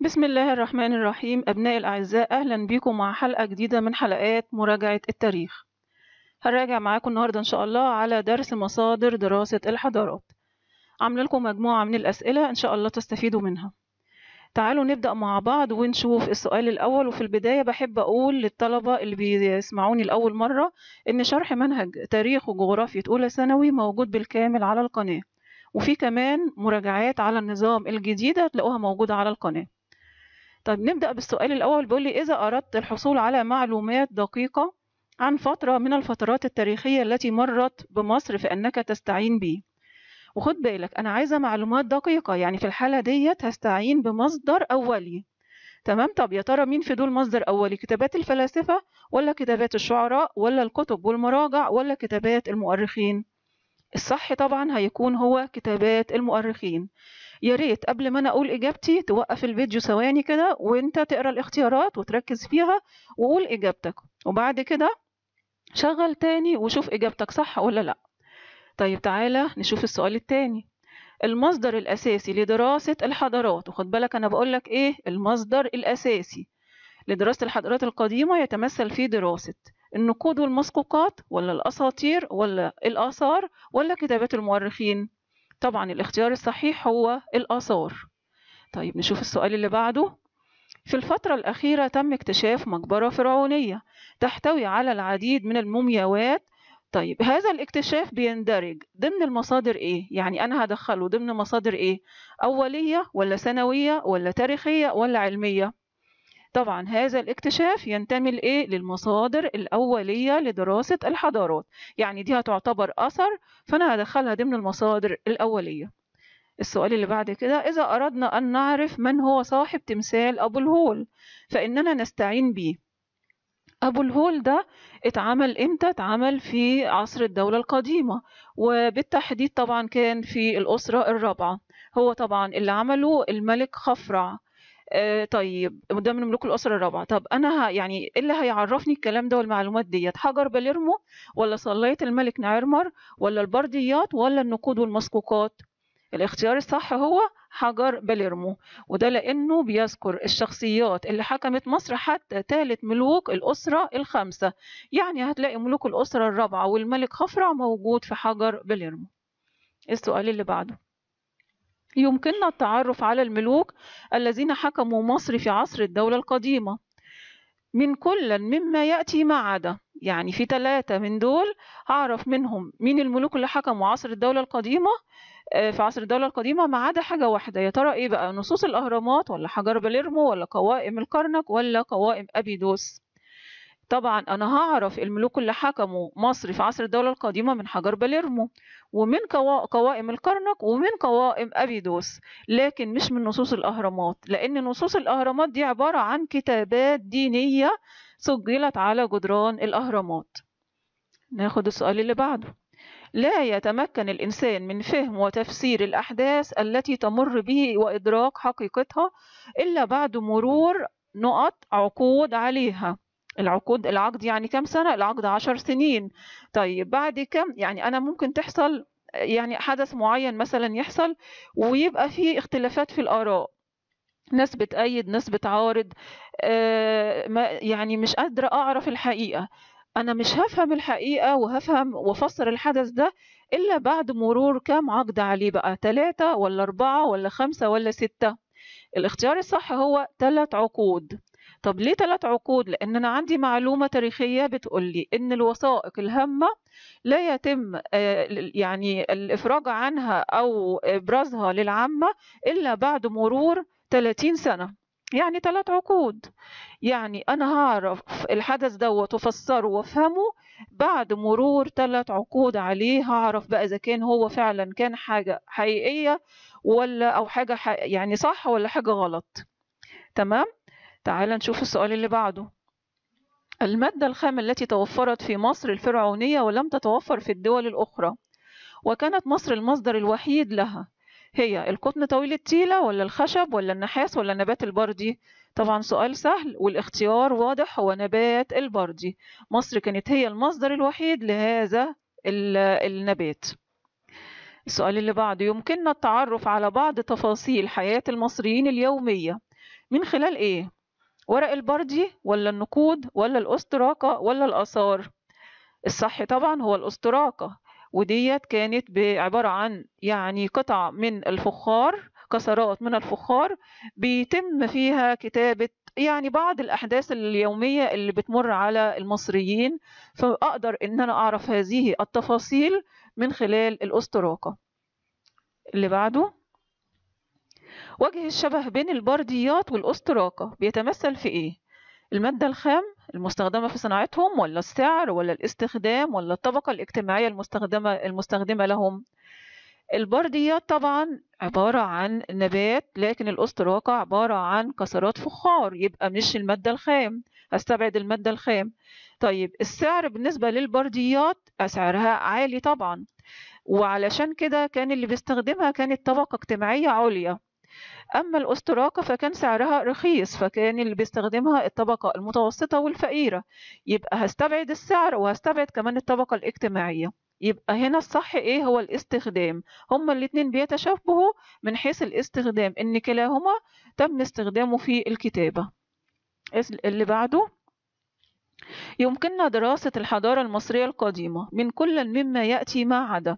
بسم الله الرحمن الرحيم. أبنائي الأعزاء، أهلا بكم مع حلقة جديدة من حلقات مراجعة التاريخ. هنراجع معاكم النهاردة إن شاء الله على درس مصادر دراسة الحضارات. عامله لكم مجموعة من الأسئلة إن شاء الله تستفيدوا منها. تعالوا نبدأ مع بعض ونشوف السؤال الأول. وفي البداية بحب أقول للطلبة اللي بيسمعوني لأول مرة إن شرح منهج تاريخ وجغرافيا أولى ثانوي موجود بالكامل على القناة، وفي كمان مراجعات على النظام الجديد هتلاقوها موجودة على القناة. طيب نبدأ بالسؤال الأول، بيقول لي إذا أردت الحصول على معلومات دقيقة عن فترة من الفترات التاريخية التي مرت بمصر فإنك تستعين به. وخد بالك أنا عايزة معلومات دقيقة، يعني في الحالة ديت هستعين بمصدر أولي. تمام؟ طب يا ترى مين في دول مصدر أولي؟ كتابات الفلاسفة ولا كتابات الشعراء ولا الكتب والمراجع ولا كتابات المؤرخين؟ الصح طبعا هيكون هو كتابات المؤرخين. يا ريت قبل ما انا اقول اجابتي توقف الفيديو ثواني كده وانت تقرا الاختيارات وتركز فيها وقول اجابتك، وبعد كده شغل تاني وشوف اجابتك صح ولا لا. طيب تعالى نشوف السؤال التاني. المصدر الاساسي لدراسة الحضارات، وخد بالك انا بقول لك ايه المصدر الاساسي لدراسة الحضارات القديمة يتمثل في دراسة النقود والمسقوقات ولا الاساطير ولا الاثار ولا كتابات المؤرخين؟ طبعا الاختيار الصحيح هو الآثار. طيب نشوف السؤال اللي بعده. في الفترة الأخيرة تم اكتشاف مقبرة فرعونية تحتوي على العديد من المومياوات. طيب هذا الاكتشاف بيندرج ضمن المصادر ايه؟ يعني أنا هدخله ضمن مصادر ايه؟ أولية ولا ثانوية ولا تاريخية ولا علمية؟ طبعا هذا الاكتشاف ينتمي لإيه؟ للمصادر الأولية لدراسة الحضارات، يعني دي هتعتبر أثر فأنا هدخلها ضمن المصادر الأولية. السؤال اللي بعد كده، إذا أردنا أن نعرف من هو صاحب تمثال أبو الهول فإننا نستعين به. أبو الهول ده اتعمل إمتى؟ اتعمل في عصر الدولة القديمة، وبالتحديد طبعا كان في الأسرة الرابعة. هو طبعا اللي عمله الملك خفرع. طيب ده من ملوك الأسرة الرابعة. طب أنا يعني إيه اللي هيعرفني الكلام ده والمعلومات ديت؟ حجر باليرمو ولا صلاية الملك نعرمر ولا البرديات ولا النقود والمسقوقات؟ الاختيار الصح هو حجر باليرمو، وده لأنه بيذكر الشخصيات اللي حكمت مصر حتى ثالث ملوك الأسرة الخمسة، يعني هتلاقي ملوك الأسرة الرابعة والملك خفرع موجود في حجر باليرمو. السؤال اللي بعده، يمكننا التعرف على الملوك الذين حكموا مصر في عصر الدولة القديمة من كل مما يأتي ما عدا، يعني في 3 من دول هعرف منهم مين الملوك اللي حكموا عصر الدولة القديمة في عصر الدولة القديمة ما عدا حاجة واحدة. يا ترى إيه بقى؟ نصوص الأهرامات ولا حجر باليرمو ولا قوائم الكرنك ولا قوائم أبيدوس؟ طبعا أنا هعرف الملوك اللي حكموا مصر في عصر الدولة القديمة من حجر باليرمو ومن قوائم الكرنك ومن قوائم أبيدوس، لكن مش من نصوص الأهرامات، لأن نصوص الأهرامات دي عبارة عن كتابات دينية سجلت على جدران الأهرامات. ناخد السؤال اللي بعده. لا يتمكن الإنسان من فهم وتفسير الأحداث التي تمر به وإدراك حقيقتها إلا بعد مرور نقط عقود عليها. العقود، العقد يعني كم سنة؟ العقد 10 سنين. طيب بعد كم؟ يعني أنا ممكن تحصل يعني حدث معين مثلا يحصل ويبقى فيه اختلافات في الآراء، ناس بتأيد ناس بتعارض، يعني مش قادرة أعرف الحقيقة. أنا مش هفهم الحقيقة وهفهم وأفسر الحدث ده إلا بعد مرور كم عقد عليه بقى؟ 3 ولا 4 ولا 5 ولا 6؟ الاختيار الصح هو 3 عقود. طب ليه 3 عقود؟ لأن أنا عندي معلومة تاريخية بتقول لي إن الوثائق الهامة لا يتم يعني الإفراج عنها أو إبرازها للعامة إلا بعد مرور 30 سنة، يعني 3 عقود. يعني أنا هعرف الحدث دوت وأفسره وأفهمه بعد مرور 3 عقود عليه، هعرف بقى إذا كان هو فعلا كان حاجة حقيقية ولا أو حاجة يعني صح ولا حاجة غلط. تمام؟ تعال نشوف السؤال اللي بعده. المادة الخام التي توفرت في مصر الفرعونية ولم تتوفر في الدول الأخرى وكانت مصر المصدر الوحيد لها هي القطن طويل التيلة ولا الخشب ولا النحاس ولا النبات البردي؟ طبعا سؤال سهل والاختيار واضح، هو نبات البردي. مصر كانت هي المصدر الوحيد لهذا النبات. السؤال اللي بعده، يمكننا التعرف على بعض تفاصيل حياة المصريين اليومية من خلال إيه؟ ورق البردي ولا النقود ولا الأستراكة ولا الآثار؟ الصح طبعا هو الأستراكة، وديت كانت بعبارة عن يعني قطع من الفخار، كسرات من الفخار بيتم فيها كتابة يعني بعض الأحداث اليومية اللي بتمر على المصريين، فأقدر إن أنا أعرف هذه التفاصيل من خلال الأستراكة. اللي بعده، وجه الشبه بين البرديات والأستراكة بيتمثل في إيه؟ المادة الخام المستخدمة في صناعتهم، ولا السعر، ولا الاستخدام، ولا الطبقة الاجتماعية المستخدمة لهم؟ البرديات طبعا عبارة عن نبات، لكن الأستراكة عبارة عن كسرات فخار، يبقى مش المادة الخام، هستبعد المادة الخام. طيب السعر بالنسبة للبرديات سعرها عالي طبعا، وعلشان كده كان اللي بيستخدمها كانت طبقة اجتماعية عليا. أما الأستراكة فكان سعرها رخيص، فكان اللي بيستخدمها الطبقة المتوسطة والفقيرة، يبقى هستبعد السعر وهستبعد كمان الطبقة الاجتماعية. يبقى هنا الصح إيه؟ هو الاستخدام. هما الاتنين بيتشابهوا من حيث الاستخدام، إن كلاهما تم استخدامه في الكتابة. اللي بعده، يمكننا دراسة الحضارة المصرية القديمة من كل مما يأتي ما عدا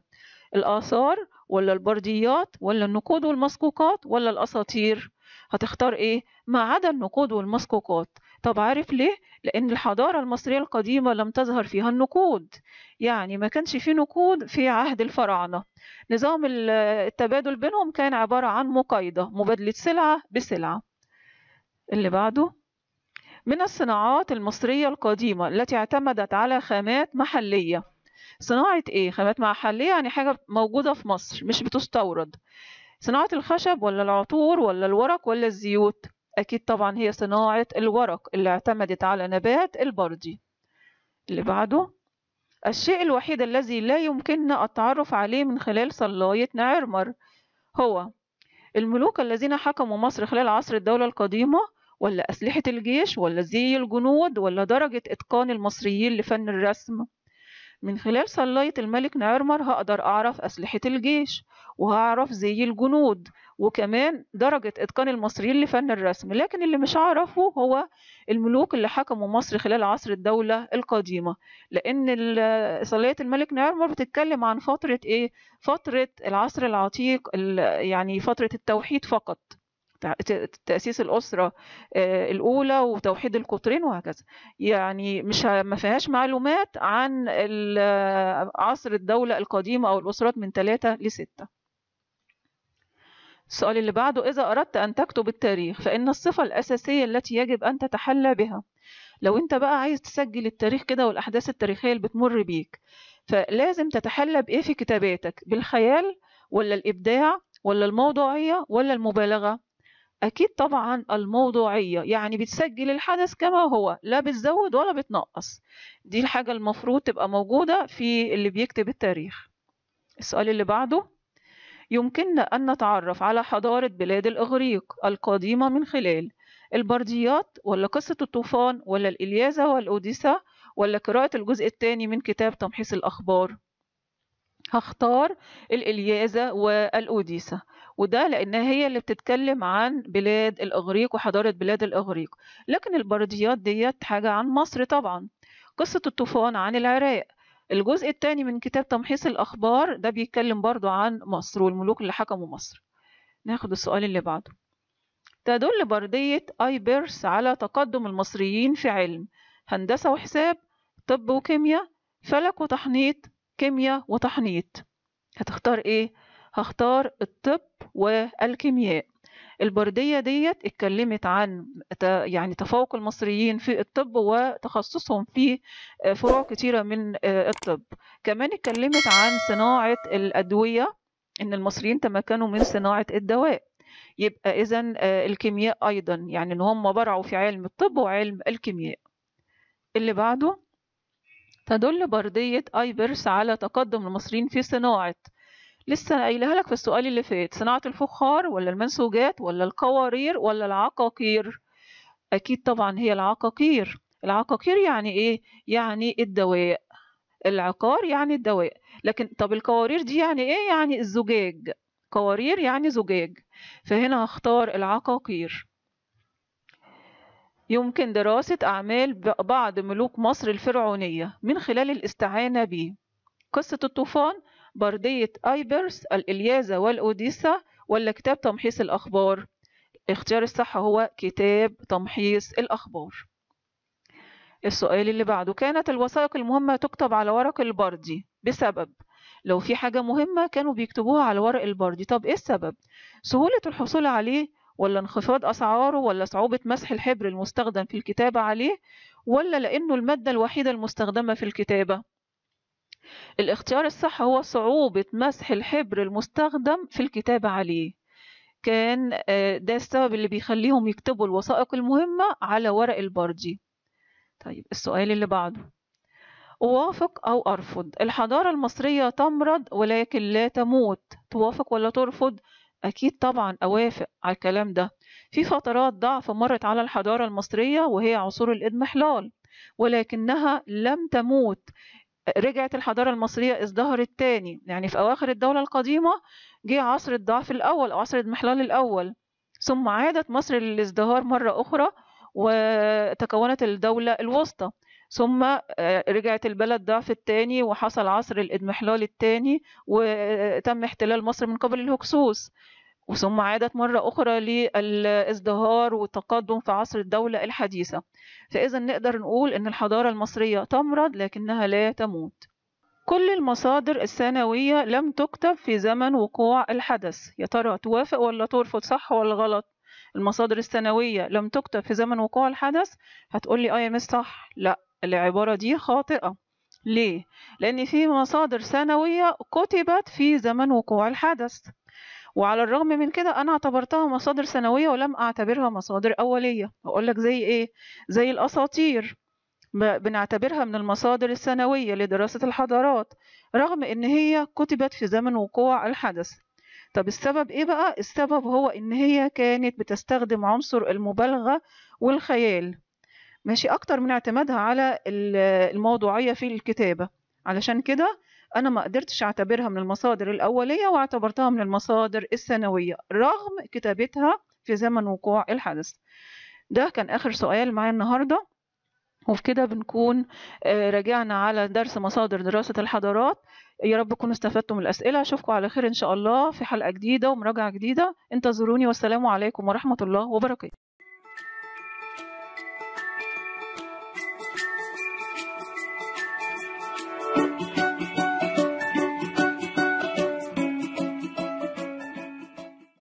الآثار ولا البرديات ولا النقود والمسكوكات ولا الأساطير؟ هتختار إيه؟ ما عدا النقود والمسكوكات. طب عارف ليه؟ لأن الحضارة المصرية القديمة لم تظهر فيها النقود، يعني ما كانش فيه نقود في عهد الفراعنة. نظام التبادل بينهم كان عبارة عن مقايضة، مبادلة سلعة بسلعة. اللي بعده، من الصناعات المصرية القديمة التي اعتمدت على خامات محلية. صناعة إيه؟ خامات محلية يعني حاجة موجودة في مصر مش بتستورد. صناعة الخشب ولا العطور ولا الورق ولا الزيوت؟ أكيد طبعا هي صناعة الورق اللي اعتمدت على نبات البردي. اللي بعده، الشيء الوحيد الذي لا يمكننا التعرف عليه من خلال صلاية نعرمر هو الملوك الذين حكموا مصر خلال عصر الدولة القديمة، ولا أسلحة الجيش، ولا زي الجنود، ولا درجة إتقان المصريين لفن الرسم؟ من خلال صلاية الملك نعرمر هقدر أعرف أسلحة الجيش، وهعرف زي الجنود، وكمان درجة إتقان المصريين لفن الرسم. لكن اللي مش هعرفه هو الملوك اللي حكموا مصر خلال عصر الدولة القديمة، لأن صلاية الملك نعرمر بتتكلم عن فترة إيه؟ فترة العصر العتيق، يعني فترة التوحيد فقط، تأسيس الأسرة الأولى وتوحيد القطرين وهكذا. يعني مش ما فيهاش معلومات عن عصر الدولة القديمة أو الأسرات من 3 ل6. السؤال اللي بعده، إذا أردت أن تكتب التاريخ فإن الصفة الأساسية التي يجب أن تتحلى بها. لو أنت بقى عايز تسجل التاريخ كده والأحداث التاريخية اللي بتمر بيك، فلازم تتحلى بإيه في كتاباتك؟ بالخيال ولا الإبداع ولا الموضوعية ولا المبالغة؟ أكيد طبعا الموضوعية، يعني بتسجل الحدث كما هو، لا بتزود ولا بتنقص. دي الحاجة المفروض تبقى موجودة في اللي بيكتب التاريخ. السؤال اللي بعده، يمكننا أن نتعرف على حضارة بلاد الإغريق القديمة من خلال البرديات ولا قصة الطوفان ولا الإلياذة والأوديسة ولا قراءة الجزء الثاني من كتاب تمحيص الأخبار؟ هختار الإلياذة والأوديسة، وده لأنها هي اللي بتتكلم عن بلاد الإغريق وحضارة بلاد الإغريق. لكن البرديات ديت حاجة عن مصر طبعا. قصة الطوفان عن العراق. الجزء الثاني من كتاب تمحيص الأخبار ده بيتكلم برضو عن مصر والملوك اللي حكموا مصر. ناخد السؤال اللي بعده، تدل بردية أيبرس على تقدم المصريين في علم هندسة وحساب، طب وكيمياء، فلك وتحنيط، كيمياء وتحنيط. هتختار ايه؟ هختار الطب والكيمياء. البردية ديت اتكلمت عن يعني تفوق المصريين في الطب وتخصصهم في فروع كتيرة من الطب. كمان اتكلمت عن صناعة الأدوية، إن المصريين تمكنوا من صناعة الدواء. يبقى إذن الكيمياء أيضا، يعني إن هم برعوا في علم الطب وعلم الكيمياء. اللي بعده، تدل بردية أيبرس على تقدم المصريين في صناعة، لسه قايلها لك في السؤال اللي فات، صناعة الفخار ولا المنسوجات ولا القوارير ولا العقاقير؟ أكيد طبعا هي العقاقير. العقاقير يعني إيه؟ يعني الدواء. العقار يعني الدواء. لكن طب القوارير دي يعني إيه؟ يعني الزجاج. قوارير يعني زجاج. فهنا هختار العقاقير. يمكن دراسة أعمال بعض ملوك مصر الفرعونية من خلال الاستعانة به: قصة الطوفان، بردية أيبرس، الإلياذة والأوديسة، ولا كتاب تمحيص الأخبار؟ اختيار الصح هو كتاب تمحيص الأخبار. السؤال اللي بعده: كانت الوثائق المهمة تكتب على ورق البردي بسبب. لو في حاجة مهمة كانوا بيكتبوها على ورق البردي، طب إيه السبب؟ سهولة الحصول عليه، ولا انخفاض أسعاره، ولا صعوبة مسح الحبر المستخدم في الكتابة عليه، ولا لأنه المادة الوحيدة المستخدمة في الكتابة؟ الاختيار الصح هو صعوبة مسح الحبر المستخدم في الكتابة عليه. كان ده السبب اللي بيخليهم يكتبوا الوثائق المهمة على ورق البردي. طيب السؤال اللي بعده: أوافق أو أرفض، الحضارة المصرية تمرض ولكن لا تموت، توافق ولا ترفض؟ أكيد طبعا أوافق على الكلام ده. في فترات ضعف مرت على الحضارة المصرية وهي عصور الإضمحلال، ولكنها لم تموت. رجعت الحضارة المصرية ازدهرت تاني، يعني في أواخر الدولة القديمة جه عصر الضعف الأول أو عصر الإضمحلال الأول، ثم عادت مصر للازدهار مرة أخرى وتكونت الدولة الوسطى، ثم رجعت البلد ضعف الثاني وحصل عصر الإضمحلال الثاني وتم احتلال مصر من قبل الهكسوس، وثم عادت مرة أخرى للازدهار والتقدم في عصر الدولة الحديثة. فإذا نقدر نقول إن الحضارة المصرية تمرض لكنها لا تموت. كل المصادر الثانوية لم تكتب في زمن وقوع الحدث، يا ترى توافق ولا ترفض، صح ولا غلط؟ المصادر الثانوية لم تكتب في زمن وقوع الحدث، هتقولي اه يا مس صح. لا، العبارة دي خاطئة. ليه؟ لأن في مصادر ثانوية كتبت في زمن وقوع الحدث، وعلى الرغم من كده أنا اعتبرتها مصادر ثانوية ولم أعتبرها مصادر أولية. أقول لك زي إيه؟ زي الأساطير، بنعتبرها من المصادر الثانوية لدراسة الحضارات رغم إن هي كتبت في زمن وقوع الحدث. طب السبب إيه بقى؟ السبب هو إن هي كانت بتستخدم عنصر المبالغة والخيال، ماشي، أكتر من اعتمادها على الموضوعية في الكتابة. علشان كده أنا ما قدرتش أعتبرها من المصادر الأولية واعتبرتها من المصادر الثانوية رغم كتابتها في زمن وقوع الحدث. ده كان آخر سؤال معايا النهاردة، وبكده بنكون راجعنا على درس مصادر دراسة الحضارات. يا رب تكونوا استفدتم من الأسئلة. أشوفكم على خير إن شاء الله في حلقة جديدة ومراجعة جديدة. انتظروني، والسلام عليكم ورحمة الله وبركاته.